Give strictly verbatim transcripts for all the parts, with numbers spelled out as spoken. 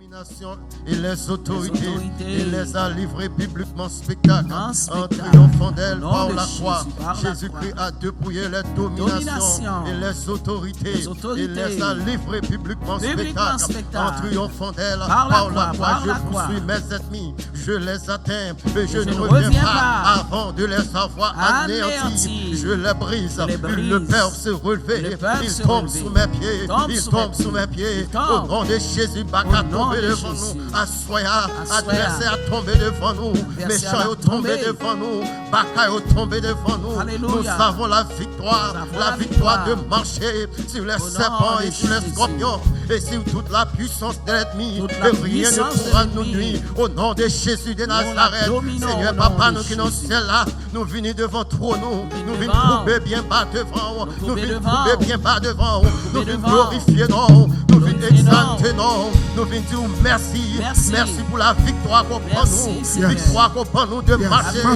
Nations et les autorités, et les a livrés publiquement spectacle en triomphant d'elle par la croix. Jésus-Christ a dépouillé les dominations et les autorités, et les a livrés publiquement spectacle en triomphant d'elle par la croix. Je poursuis mes ennemis, je les atteins, et je ne reviens pas avant de les avoir anéantis. Je les brise, ils ne peuvent se relever, ils tombent sous mes pieds, ils tombent sous mes pieds. Au nom de Jésus, baka tonbe devan nou. Aswè a, advèsè a tonbe devan nou. Mechan yo tonbe devan nou. Baka yo tonbe devan nou. Nous avons la victoire, la victoire de marcher sur les serpents et sur les scorpions et sur toute la puissance de l'ennemi, et rien ne pourra nous nuire. Au nom de Jésus de Nazareth, Seigneur, papa nou ki nan syèl la, nou vini devan twòn ou, nou vin koube byen ba devan ou, nou vin koube byen ba devan ou, nou vin glorifye non ou, nou vin egzalte non ou, nou vin di w mèsi, mèsi pou la viktwa ke w ban nou, viktwa ke w ban nou de mache sou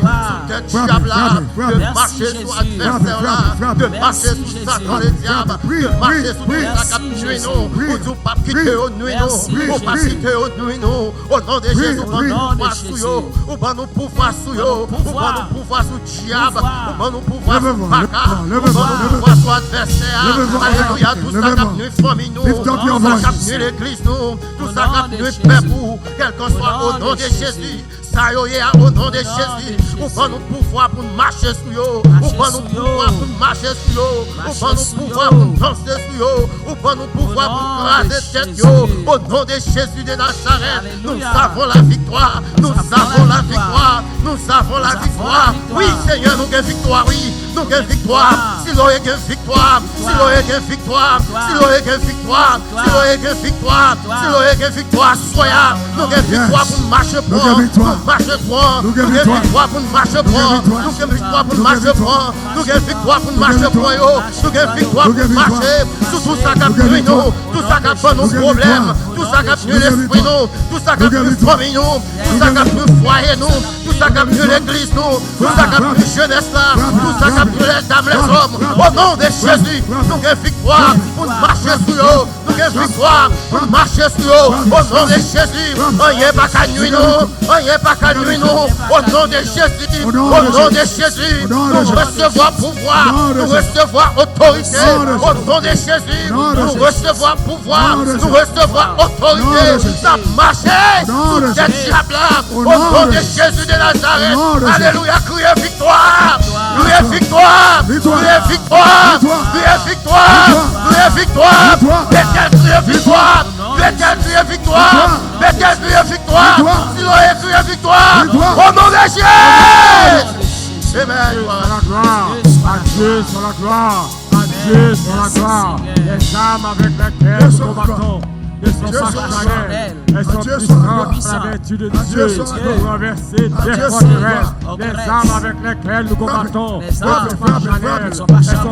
tèt dyab la, de mache sou advèsè la, de mache sou Satan le dyab, de mache sou tout sa k ap nwi nou, ou di w p ap kite yo nwi nou, ou p ap kite yo nwi nou, o non de Jezi, ou ban nou pouvwa sou yo, ou ban nou pouvwa sou yo, ou ban nou pouvwa sou dyab, ou ban nou pouvwa sou baka, ou ban nou pouvwa sou advèsè a. Alelouya, tout sa k ap nwi fanmi nou, tout sa k ap nwi legliz nou, tout sa k ap nwi pèp ou, kèlkanswa, o non de Jezi, sa yo ye a, o non de Jezi, ou ban nou pouvwa pou n mache sou yo, ou ban nou pouvwa pou n mache sou yo, ou ban nou pouvwa pou n danse sou yo, ou ban nou pouvwa pou n kraze tèt yo, o non de Jezi de Nazarèt. Nous avons la victoire, nous avons la victoire, nous avons la victoire. Wi, Senyè, nou gen viktwa, wi. Nou gen viktwa. Siloe gen viktwa. Siloe gen viktwa. Siloe gen viktwa. Siloe gen viktwa. Siloe gen viktwa. Aswè a, nou gen viktwa pou n mache pran. Nou mache pran. Nou gen viktwa pou n mache pran. Nou gen viktwa pou n mache pran. Nou gen viktwa pou n mache pran yo. Nou gen viktwa pou n mache sou tout sa k ap nwi nou, tout sa k ap ban nou pwoblèm, tout sa k ap nwi lespri nou, tout sa k ap nwi fanmi nou, tout sa k ap nwi fwaye nou, tout sa k ap nwi legliz nou, tout sa k ap nwi jenès la, tout sa k ap nwi lèzam lèzòm. O non de Jezi, nou gen viktwa pou n mache sou yo. Nou gen viktwa pou n mache sou yo. O non de Jezi, anyen pa ka nwi nou. Anyen pa ka nwi nou. O non de Jezi, o non de Jezi, nou resevwa pouvwa, nou resevwa otorite. O non de Jezi, nou resevwa pouvwa, nou resevwa otorite. N ap mache sou tèt dyab la. O non de Jezi de Nazarèt. Alelouya, kriye viktwa. Kriye viktwa. Kriye viktwa. Kriye viktwa. Kriye viktwa. Letènèl kriye viktwa. Letènèl kriye viktwa. Letènèl kriye viktwa. Siloe kriye viktwa. O non de Jezi. Amen. À Dieu soit la gloire. À Dieu soit la gloire. À Dieu soit la gloire. Les armes avec lesquelles nous combattons ne sont pas charnelles. Elles sont puissantes par la vertu de Dieu pour renverser des forteresses. Les armes avec lesquelles nous combattons ne sont pas charnelles. Elles sont puissantes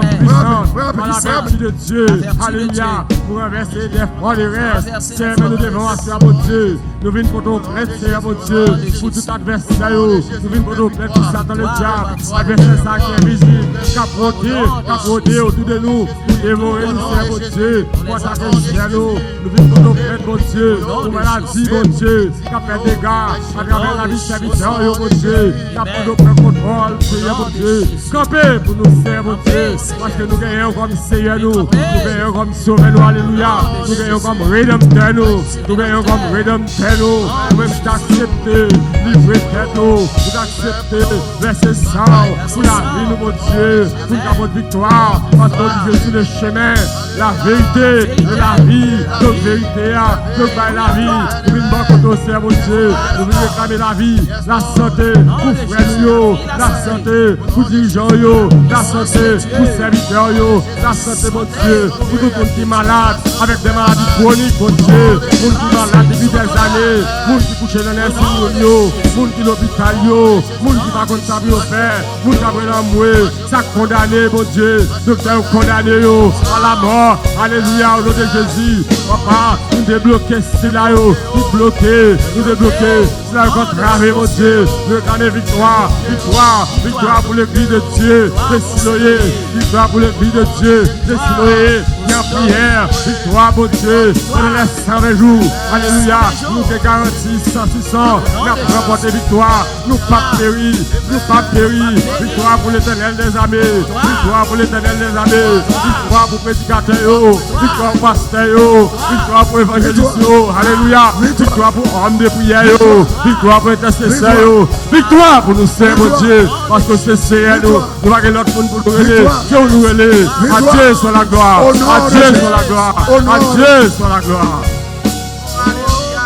par la vertu de Dieu. Alléluia. Pour renverser des forteresses. Seigneur, nou devant aswè a, Bondye. Nou vin pote w plent, Senyè Bondye, pou tout advèsè yo. Nou vin pote w plent pou Satan le dyab, advèsè sa ki envizib, k ap wote, k ap wote otou de nou, pou devore nou, Senyè Bondye, pou atake sè nou. Nou vin pote w plent, Bondye, pou maladi, Bondye, k ap fè dega atravè lavi sèvitè w yo, Bondye, k ap pote w pran kontwòl, Senyè Bondye. Kanpe pou nou, Senyè Bondye, paske nou genyen w kòm Seyè nou, nou genyen w kòm Sovè nou, alelouya. Nou genyen w kòm Redanmtè nou, nou genyen w kòm Redanmtè nou. Nou menm ki t aksepte livre tèt nou, nou t aksepte vèse san w pou lavi nou, Bondye, pou n ka pot viktwa, paske w di Jezi le chemen, la vérité et la vie. Donk verite a, donk bay lavi. Nou vin bò kote w, Senyè Bondye. Nou vin reklame lavi, lasante pou frè nou yo, lasante pou dirijan yo, lasante pou sèvitè yo, lasante, Bondye, pou tout moun ki malad, avèk de maladi kwonik, Bondye, moun ki malad depi dèzane, moun ki kouche nan lèzin moun yo, moun ki lopital yo, moun ki pa konn sa pou yo fè, moun k ap rele anmwe, sa k kondane, Bondye, doktè yo kondane yo a la mò. Alelouya, o non de Jezi, papa, nou debloke sila yo ki bloke, nou debloke Lè yo kontrave, Bondye, nou reklame viktwa, viktwa, viktwa pou legliz de Dye de Siloye, viktwa pou legliz de Dye de Siloye, ki an priyè, viktwa, Bondye, pandan lè san ven jou, alelouya, nou gen garanti san sou san, n ap ranpòte viktwa, nou p ap peri, nou p ap peri, viktwa pou Letènèl dèzame, viktwa pou Letènèl dèzame, viktwa pou predikatè yo, viktwa pou pastè yo, viktwa pou evanjelis yo, alelouya, viktwa pou òm de priyè yo, viktwa pou entèsesè yo, viktwa pou nou Seyè Bondye, paske se Seyè nou, nou pa gen lòt moun pou nou rele, se ou nou rele, à Dieu soit la gloire, à Dieu soit la gloire, à Dieu soit la gloire. Alelouya,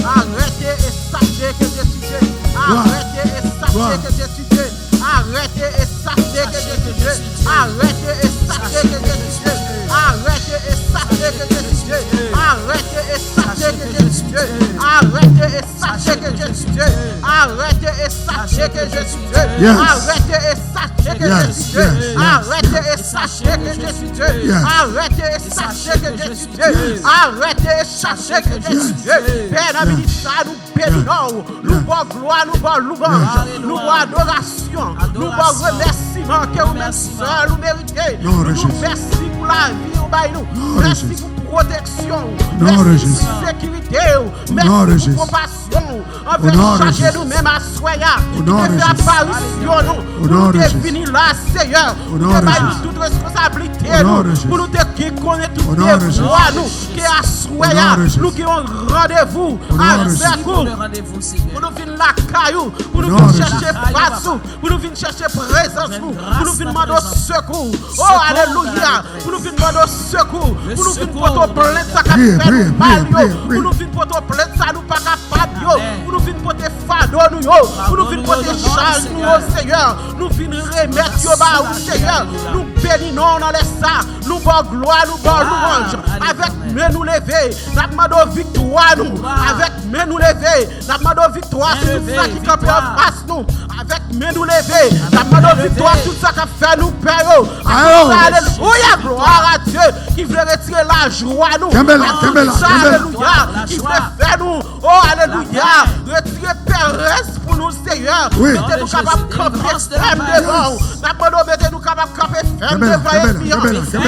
arete e sache ke Jezi Dieu. Arete e sache ke Jezi Dieu. Arete e sache ke Jezi Dieu. Arete e sache ke Jezi Dieu. Arete e sache ke Jezi Dieu. Arete e sache ke Jezi Dieu. Arete e sache ke Jezi Dieu. Arete e sache ke Jezi Dieu. Arete e sache ke Jezi Dieu. Arete e sache ke Jezi Dieu. Arete e sache ke Jezi Dieu. Arete e sache ke Jezi Dieu. Arete e sache ke Jezi Dieu. Pè, nan minit sa nou beni non w, nou ba w glwa, nou ba w lwanj, nou ba w adorasyon, nou ba w remèsiman ke ou menm sèl ou merite. Nou di w mèsi pou lavi ou bay nou, mèsi pou pwoteksyon ou, mèsi pou sekirite ou, mèsi pou konpasyon ou. Anvle chaje nou menm aswè a, ki te fè aparisyon nou, pou nou te vini la, Seyè, ou te bay nou tout responsablite nou, pou nou te gen konnen tout devwa nou, ke aswè a, nou gen yon randevou avèk ou, pou nou vin lakay ou, pou nou vin chèche fas ou, pou nou vin chèche prezans ou, pou nou vin mande w sekou. O, alelouya! Pou nou vin mande w sekou, pou nou vin pote w plent sa k ap fè nou mal yo, pou nou vin pote w plent sa nou pa kapab yo, pou nou vin pote fado nou yo, pou nou vin pote chaj nou yo, Seyè. Nou vin remèt yo ba ou, Seyè. Nou beni non w nan lè sa, nou ba w glwa, nou ba w lwanj. Avèk men nou leve, n ap mande w viktwa nou. Avèk men nou leve, n ap mande w viktwa sou tout sa ki kanpe anfas nou. Avèk men nou leve, n ap mande w viktwa sou sa k ap fè nou pè yo. Ak tout sa, alelouya, glwa a Dye, ki vle retire lajwa nou. Ak tout sa, alelouya, ki vle fè nou, o, alelouya, retire pèrèz pou nou, Seyè. Mete nou kapab kanpe fèm devan w. N ap mande w mete nou kapab kanpe fèm devan ènmi an.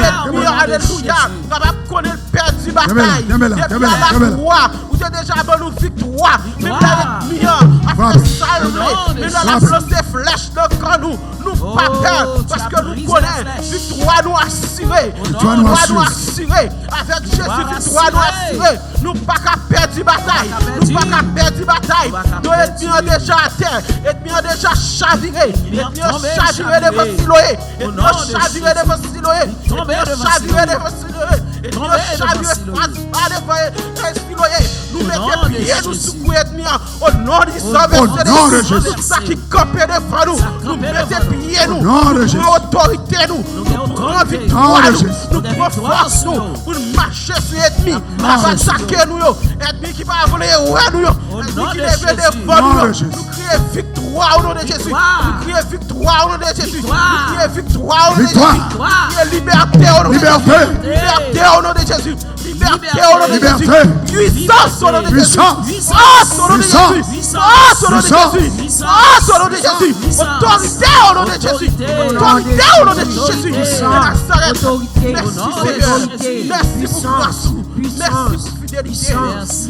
Ènmi an, alelouya, kapab konnen l pèdi batay. Depi a lakwa, ou te deja ban nou viktwa. Menm lè ènmi an ap fè sa l vle, menm lè l ap lanse flèch nan kan nou, nou pa pè, paske nou konnen viktwa nou asire. Viktwa nou asire. Avèk Jezi, viktwa nou asire. Nou pa ka pèdi batay. Nou pa ka pèdi batay. Non, ènmi an deja atè. Ènmi an deja chavire. Ènmi an chavire devan Siloye. Ènmi an chavire devan Siloye. Ènmi an chavire devan Siloye. Ènmi an chavire fas ba devan Siloye. Nou mete pye nou sou kou ènmi an. O non di Sovè Selès, tout sa ki kanpe devan nou, nou mete pye nou, nou pran otorite nou, nou pran viktwa nou, nou pran fòs nou, pou n mache sou ènmi k ap atake nou yo. Ènmi ki pa vle wè nou yo, ènmi ki leve devan nou yo, nou kriye viktwa o non de Jezi. Nou kriye viktwa o non de Jezi. Nou kriye viktwa o non de Jezi. Nou kriye libète o non de Jezi. Libète o non de Jezi. Libète o non de Jezi. Pwisans o non de Jezi. Fòs o non de Jezi. Fòs o non de Jezi. Fòs o non de Jezi. Otorite o non de Jezi. Otorite o non de Jezi de Nazarèt. Mèsi Seyè. Mèsi pou gras ou. Mèsi pou fidelite ou.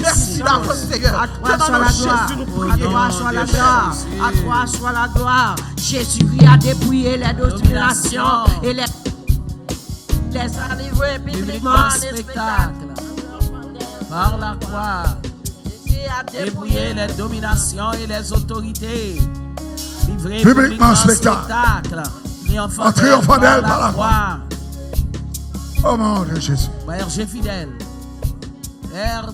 Mèsi davans Seyè. Ke nan non Jezi nou priye. À toi soit la gloire. Jésus-Christ a dépouillé les dominations et les, les a livrés publiquement en spectacle. Par la croix, dépouillé les dominations et les autorités. Livré publiquement en spectacle. Triomphateur par la croix. Au nom de Jésus. Père, je fidèle. Père,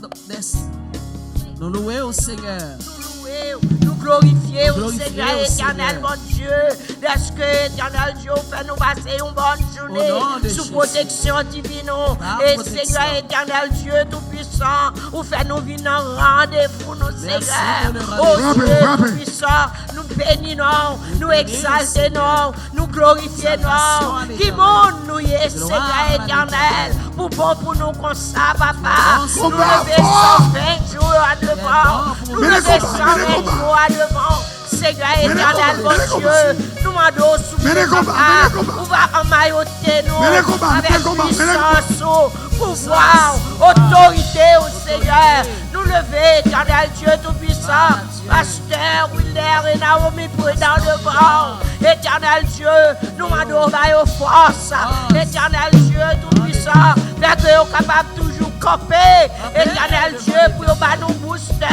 nou louwe w, Senyè. Nou louwe w, nou glorifye w, Senyè Etènèl, Bondye. Dèske Etènèl Dye, ou fè nou pase yon bòn jounen sou pwoteksyon divin ou. E Senyè Etènèl Dye Toupwisan, ou fè nou vin nan randevou nou, Senyè. O Dye Toupwisan, nou beni non w, nou egzalte non w, nou glorifye non w. Ki moun nou ye, Senyè Etènèl, pou bon pou nou konsa, papa. Nou leve san venn jou a devan w. Nou leve san venn jou a devan w. Senyè Etènèl, Bondye, nou mande w, souple, papa, ou va anmayote nou avèk pisans ou, pouvwa w, otorite w, Senyè. Nou leve, Etènèl Dye Toupisan, pastè Wilner e Naomi Predan devan w. Etènèl Dye, nou mande w ba yo fòs. Etènèl Dye Toupisan, fè ke yo kapab toujou kanpe. Etènèl Dye, pou yo ba nou boustè.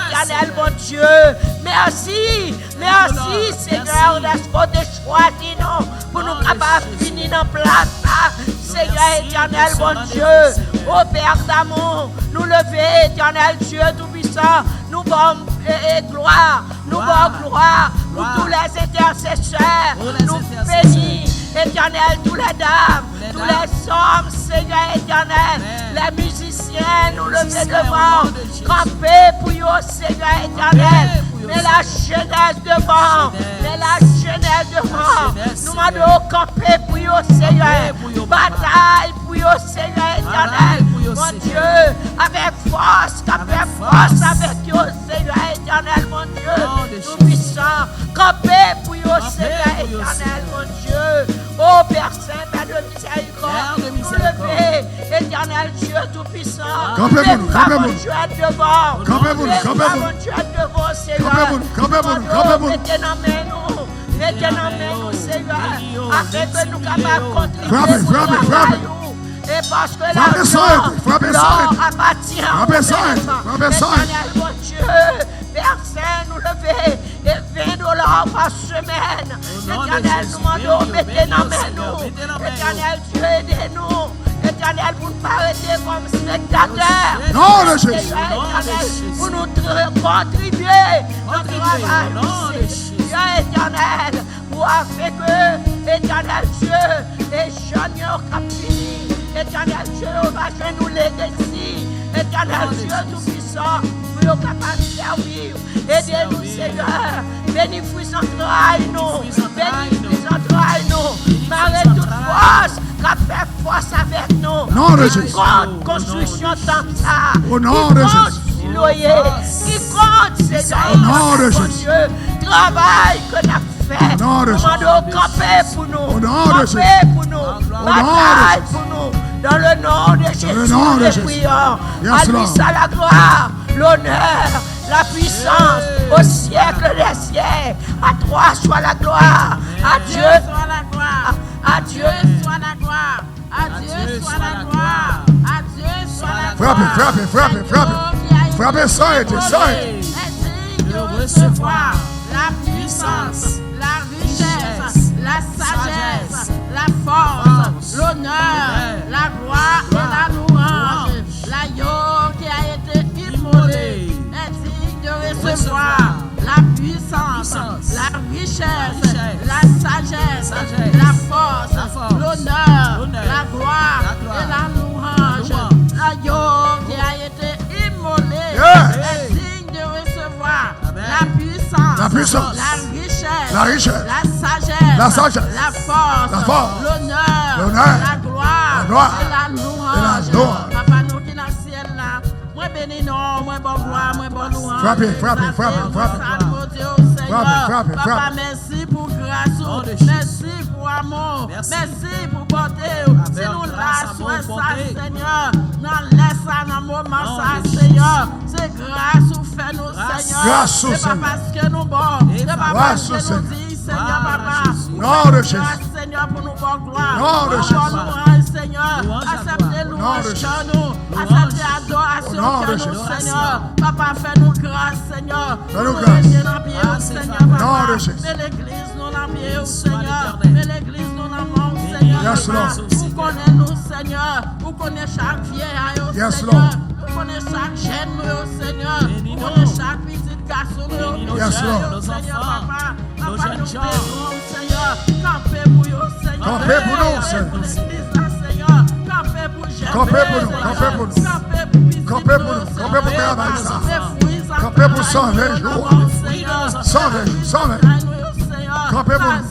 Etènèl Bondye, mèsi. Mèsi, Senyè, dèske w te chwazi nou pou nou kapab vini nan plas sa. Senyè Etènèl, Bondye, o Pè damou, nou leve, Etènèl Dye Toupisan, nou ba w, e, e, glwa, nou ba w glwa pou tou lè entèsesè, nou beni, Etènèl, tou lè dam, tou lè zòm, Senyè Etènèl, lè mizisyen, nou leve devan w, kanpe pou yo, Senyè Etènèl, men lajenès devan w, men lajenès devan w, nou mande w kanpe pou yo, Senyè, batay pou yo, Senyè Etènèl, Bondye, avèk fòs, k ap fè fòs avèk yo, Senyè Etènèl, Bondye, Toupisan, kanpe pou yo, Senyè Etènèl, Bondye, o Pè Sen, Pè de mizèrikòd, nou leve, Etènèl Dye Toupisan, kanpe pou nou, kanpe pou nou, kanpe pou nou, kanpe pou nou, kanpe pou nou, kanpe pou nou, kanpe pou nou, mete nan men nou, mete nan men nou, Senyè, afin ke nou kapab kontribye pou travay ou. E paske lajan, lò apatyen a ou menm. Etènèl Bondye, Pè Sen, nou leve e ven dola pa semèn. Etènèl, nou mande w mete nan men nou. Etènèl Dye, ede nou. Etènèl, pou n pa rete kòm espektatè. Etènèl, pou nou kontribye nan travay ou, Senyè Etènèl. Pou afin ke, Etènèl Dye, e jèn yo k ap vini, Etènèl Dye, yo va jwenn yon legasi, Etènèl Dye Toupisan, pou yo kapab sèvi w. Ede nou, Senyè. Beni fwi zantray nou. Beni fwi zantray nou. Mare tout fòs k ap fè fòs avèk nou. Ki kont konstriksyon tanp sa. Ki kont Siloye. Ki kont, Senyè, Bondye, travay ke n ap fè. Nou mande w kanpe pou nou. Kanpe pou nou. Batay pou nou. Dans le nom de Jésus, nous prions. À lui soit la gloire, l'honneur, la puissance, au siècle des siècles. À toi soit la gloire. À Dieu soit la gloire. À Dieu soit la gloire. À Dieu soit la gloire. À Dieu soit la gloire. Frape, frape, frape, frape. Frape sans arrêter, sans arrêter. Est digne de recevoir la puissance, la richesse, la sagesse, la force, l'honneur, la gloire et la louange. L'agneau qui a été immolé est digne de recevoir la puissance, la richesse, la sagesse, la force, l'honneur, la gloire et la louange. L'agneau qui a été immolé est digne de recevoir la puissance, la richesse, la sagesse, la force, l'honneur, la gloire et la louange. Papa nou ki nan syèl la, mwen beni non w, mwen ba w glwa, mwen ba w louanj. Frape, frape, frape, frape. Sa nou di w, Senyè. Papa, mèsi pou gras ou. Mèsi pou amou w. Mèsi pou bonte w. Si nou la aswè sa, Senyè, nan lè sa, nan moman sa, Senyè, se gras ou fè nou, Senyè. Se pa paske nou bon, se pa paske nou diy, Senyè, papa. Gras, Senyè, pou nou ba w glwa. Pou nou ba w louanj, Senyè. Aksepte louanj kè nou. Aksepte adorasyon kè nou, Senyè. Papa, fè nou gras, Senyè. Pou nou rete nan pye w, Senyè, papa. Men legliz nou nan pye w, Senyè. Men legliz nou nan men w, Senyè, papa. Ou konnen nou, Senyè. Ou konnen chak vye a yo, Senyè. Ou konnen chak jèn nou yo, Senyè. Ou konnen chak pitit gason nou yo, pitit fi yo, Senyè, papa. Papa, nou bezwen w, Senyè. Kanpe pou yo, Senyè. Kanpe pou nou, Senyè. Kanpe pou legliz la, Senyè. Kanpe pou jèn yo, Senyè. Kanpe pou nou, kanpe pou nou. Kanpe pou nou, kanpe pou travay sa. Kanpe pou fwi sa k Kanpe pou san ven jou. San ven jou, san ven jou. Kanpe pou nou.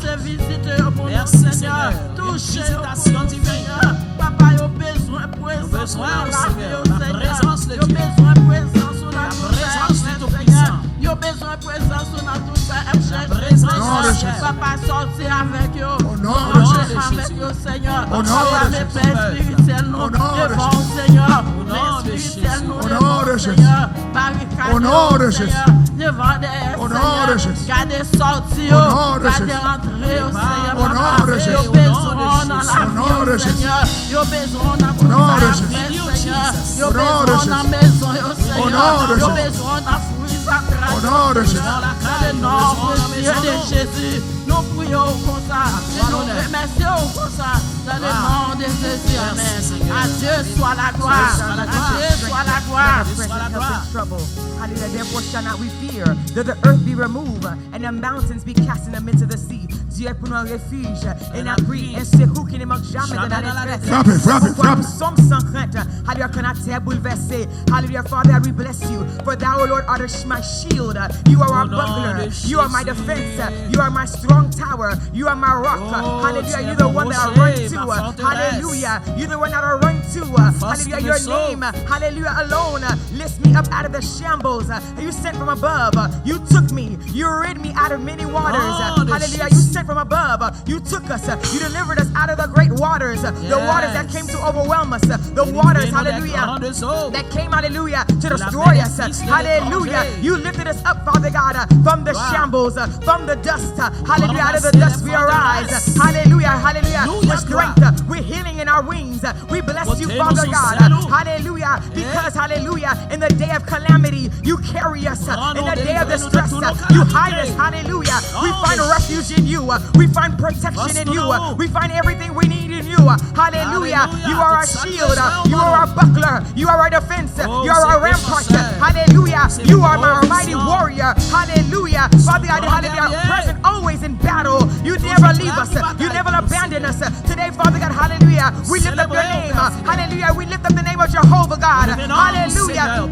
Papa, yo bezwen prezans ou nan lavi yo, Senyè. Yo bezwen prezans ou nan tout sa y ap fè, Senyè. Yo bezwen prezans ou nan tout sa y ap chèche, Senyè. Papa, sòti avèk yo. Sòti avèk yo, Senyè. Papa, men pè espirityèl nou devan w, Senyè. Men espirityèl nou devan w, Senyè. Barikade yo, Senyè. Devan, dèyè, Senyè. Gade sòti yo. Gade antre yo, Senyè. Papa, yo bezwen w nan lavi yo, Senyè. Yo bezwen w nan tout sa y ap fè, Senyè. Yo bezwen w nan mezon yo, Senyè. Yo bezwen w nan fwi zatra yo, Senyè. Dans le nom précieux de Jésus, nou priye w konsa. E nou remèsye w konsa. Dans le nom de Jésus, amen. À Dieu soit la gloire. À Dieu soit la gloire. Hallelujah. Therefore shall not we fear, though the earth be removed, and the mountains be cast in the midst of the sea. Dieu est pour nous un refuge, un abri, un secours qui ne manque jamais dans la détresse. Frape, frape, frape. Psaume cent trente. Hallelujah, quand la terre bouleversée. Hallelujah, Father, we bless you. For thou, O Lord, art my shield. You are our buckler. You are my defense. You are my strong tower. You are my rock. Hallelujah, you're the one that I run to. Hallelujah, you're the one that I run to. Hallelujah, your name. Hallelujah, alone lifts me up out of the shambles. You sent from above. You took me. You rid me out of many waters. Hallelujah, you sent from above. You took us. You delivered us out of the great waters. The waters that came to overwhelm us. The waters, hallelujah, that came, hallelujah, to destroy us. Hallelujah. You lifted us up, Father God, from the shambles, from the dust. Hallelujah. Out of the dust we arise. Hallelujah. Hallelujah. With strength, with healing in our wings. We bless you, Father God. Hallelujah. Because, hallelujah, in the day of calamity, you carry us. In the day of distress, you hide us. Hallelujah. We find refuge in you. We find protection in you. We find everything we need in you. Hallelujah. You are our shield. You are our buckler. You are our defense. You are our rampart. Hallelujah. You are my mighty warrior. Hallelujah. Father God, hallelujah. Present always in battle. You never leave us. You never abandon us. Today, Father God, hallelujah, we lift up your name. Hallelujah, we lift up the name of Jehovah God. Hallelujah.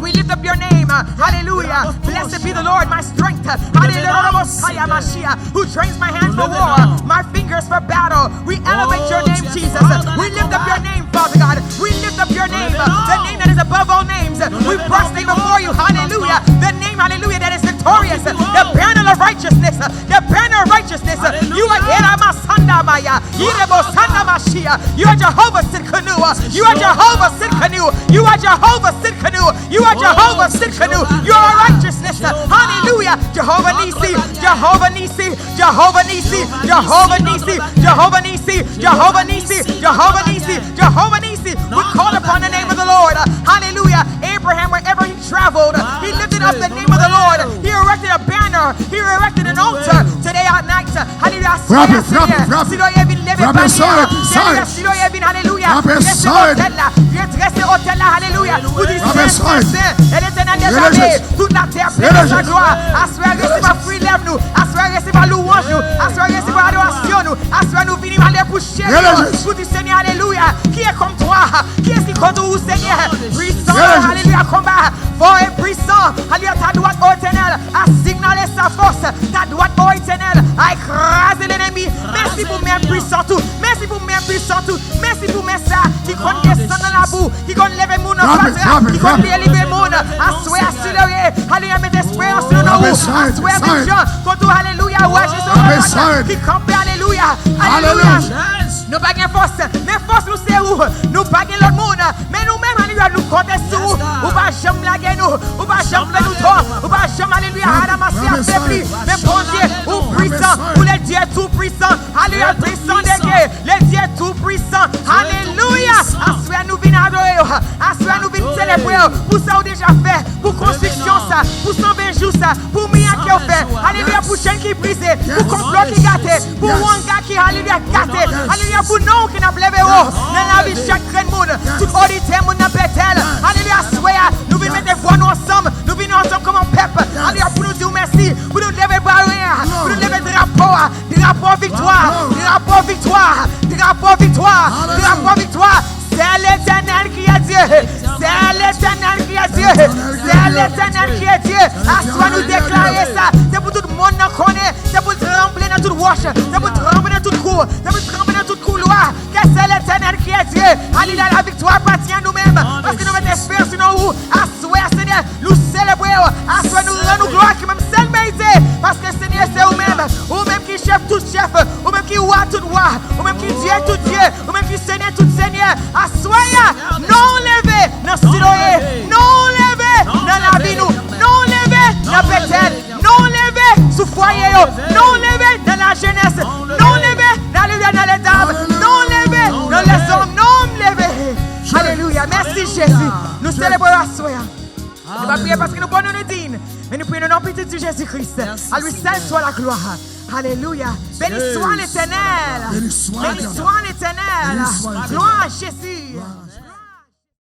We lift up your name. Hallelujah. Blessed be the Lord, my strength. Hallelujah. Who trains my hands for war, my fingers for battle. We elevate your name, Jesus. We lift up your name, Father God. We lift up your name, the name that is above all names. We prostrate before you. Hallelujah. The name, hallelujah, that is victorious. The banner of righteousness. The banner of righteousness. You are Yeramasandamaya. Yirebosandamashia. You are Jehovah Tsidkenu. You are Jehovah Tsidkenu. You are Jehovah Tsidkenu. You are Jehovah Tsidkenu. You are righteousness. Hallelujah. Jehovah Nisi. Jehovah Nisi. Jehovah Nisi. Jehovah Nisi. Jehovah Nisi. Jehovah Nisi. Jehovah Nisi. Jehovah Nisi. We call upon the name of the Lord. Hallelujah. Abraham, wherever he traveled, he lifted up the name of the Lord. He erected a banner. He erected an altar today at night. Hallelujah. Frape, frape, frape. Si Bondye vin leve banyè. Frape, frape. Hallelujah. Si Bondye vin, hallelujah. Frape, frape. Redrese otèl la. Redrese otèl la. Hallelujah. Pou di sen, sen, sen. E Letènèl dèzame. Tout latè plen de sa glwa. Aswè resevwa fwi lèv nou. Aswè resevwa louwanj nou. Aswè resevwa adorasyon nou. Aswè nou vini ale pou cheri nou. Pou di Senyè, hallelujah. Qui est comme toi? Qui est qui contre vous, Seigneur? Puissant, hallelujah, combat. Fort et puissant. Hallelujah, ta droite, ô Éternel, a signalé sa force. Ta droite, ô Éternel, a écrasé l'ennemi. Mèsi pou men pwisan ou. Mèsi pou men pwisan ou. Mèsi pou men sa ki konn desann nan labou, ki konn leve moun nan fatra, ki konn delivre moun. Aswè a, hallelujah, mete esperans nou nan ou. Aswè a, vin jan kont ou, hallelujah, ou aji sou ki kanpe, hallelujah, hallelujah. Nou pa gen fòs, men fòs nou se ou. Nou pa gen lòt moun. Men nou menm, alelouya, nou konte sou ou. Ou pa janm lage nou. Ou pa janm fè nou tò. Ou pa janm, alelouya, adamasya, febli. Men Bondye, ou pwisan. Ou le Dye tou pwisan. Alelouya, pwisan de Dye. Le Dye tou pwisan. Alelouya. Aswè nou vin adore ou. Aswè nou vin selebre ou. Pou sa ou deja fè. Pou konstriksyon sa. Pou san ven jou sa. Pou mirak ke ou fè. Alelouya, pou chenn ki brize. Pou konplo ki gate. Pou wanga ki, alelouya, gate. Alelouya, pou non ki n ap leve wo nan lavi chak grenn moun. Tout oditè moun nan Betèl. Alelouya, aswè a, nou vin mete vwa nou ansanm. Nou vin ansanm kòm yon pèp. Alelouya, pou nou di w mèsi. Pou nou leve bwa nou an. Pou nou leve drapo a. Drapo viktwa. Drapo viktwa. Drapo viktwa. Drapo viktwa. C'est l'Éternel qui est Dieu. C'est l'Éternel qui est Dieu. C'est l'Éternel qui est Dye, aswè nou deklare sa. Se pou tout mond nan konnen. Se pou l tranble nan tout wòch. Se pou l tranble nan tout kou. Se pou l tranble nan tout koulwa. Kè se Letènèl ki e Dye. Alelouya, laviktwa apatyen a nou menm. Paske nou met esperans nou nan ou. Aswè, Senyè, nou selebre w. Aswè, nou rann ou glwa ki menm sèl merite. Paske, Senyè, se ou menm. Ou menm ki chèf tout chèf. Ou menm ki wa tout wa. Ou menm ki Dye tout Dye. Ou menm ki Senyè tout Senyè. Aswè a, non leve nan Siloe. Non leve nan lavi nou. Non leve nan Betèl. Non leve sou fwaye yo. Non leve nan lajenès. Non leve nan, alelouya, nan lèdam. Non leve nan lèzòm. Non leve. Alelouya. Mèsi, Jezi. Nou selebre w aswè a. Nou pa priye paske nou bon, nou, nou dign. Men nou priye nan non pitit di Jezi Kris. A lui seul soit la gloire. Alelouya. Beni swa Letènèl. Beni swa Letènèl. Glwa a Jezi.